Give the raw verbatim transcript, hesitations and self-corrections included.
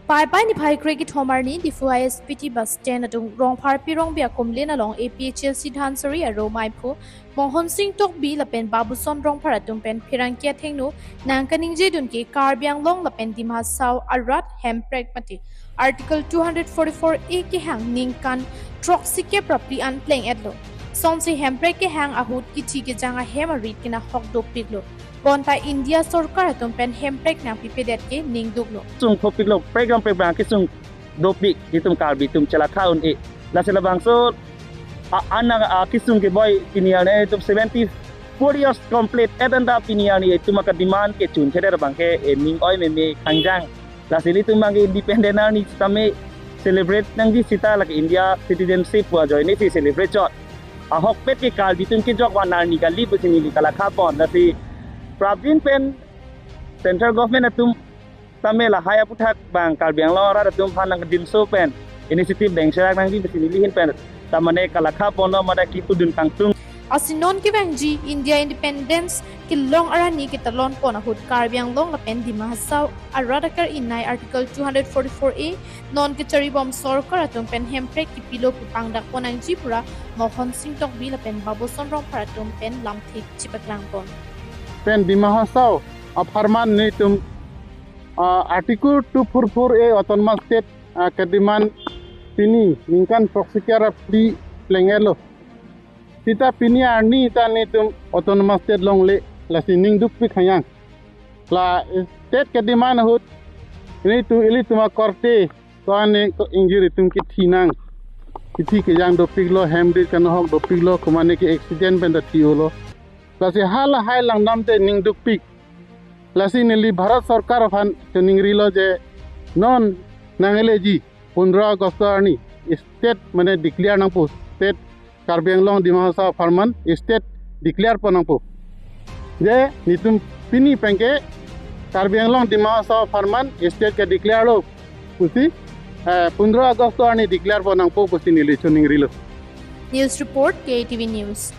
Paipai niphai kre-kethom arni Diphu I S B T bus stand adung Rongpharpi Rongbi akumlin along A P H L C Dhansiri arong maiphu Mohon Sing Tokbi lapen Babuson Rongphar atum pen pherangke athengno nangkaningjedun ke Karbi Anglong lapen Dima Hasao arat hemprek mate Article two hundred forty-four A kehang ningkan throksi kep ra phli an pleng-etlo. Sonsi hemprek kehang ahut kithi kejang ahem arit kenahok dopiklo. Bonta India sorkar atum pen hemprek nangpipedet ke ningduklo. Sung thopiklo, prek ram prek bang kesung dopik itum Karbi atum chelakha un-e. Lasi labangso a, anang a kesung keboi pini arni itum seventy four years complete. Etanda pini arni itum aka demand ke chunchedet abang ke, e, ning oi meme khangjang. Lasi ilitum abang ke independent arni sitame celebrate nangji sita lake India citizenship pu ajoine si celebrate chot. Ahokpet ke Karbi atum kejok van arni kali pusi neli kalakha pon. Lasi prapjin pen central government atum tame lahai aputhak bang Karbi Anglong arat atum aphan nangdinso pen initiative dengserak nangji pusi neli ahin pen tamane kalakha ponlo mate kipudun kangtung. Lasi non kevangji India Independence kelong arni ketalon pon ahut Karbi Anglong lapen Dima Hasao arat akar-ingnei Article two hundred forty-four A non kecharibom sorkar atum pen hemprek kipilo pu pangdak pon nangji pura Mohon Sing Tokbi lapen Babuson Rongphar atum pen lamthe chipaklang pon. Pen Dima Hasao apharman nelitum, ah, Article two four four A Autonomous State, ah, kedemand pini ningkan throksi kep ra phli pleng-etlo. Sita pini arni ta nelitum Autonomous State longle, lasi ningdukpik khanyang. La state kedemand ahut nelitum, ilitum akorte ko-an ko ingjir atum kithi nang, kithi kejang dopiklo, hem rit kanahok dopiklo, komane ke accident pen ta thi-olo. Lasi halahai langdam te ningdukpik. Lasi neli Bharat Sorkar aphan choningrilo je non nangleji pondro August arni state mane declare nangpo, state Karbi Anglong Dima Hasao apharman state declare pon nangpo. Je nelitum pini pen ke Karbi Anglong Dima Hasao apharman state ke declare lo pusi, eh, pondro August arni declare pon nangpo pusi neli choningrilo. News report, K A T V News.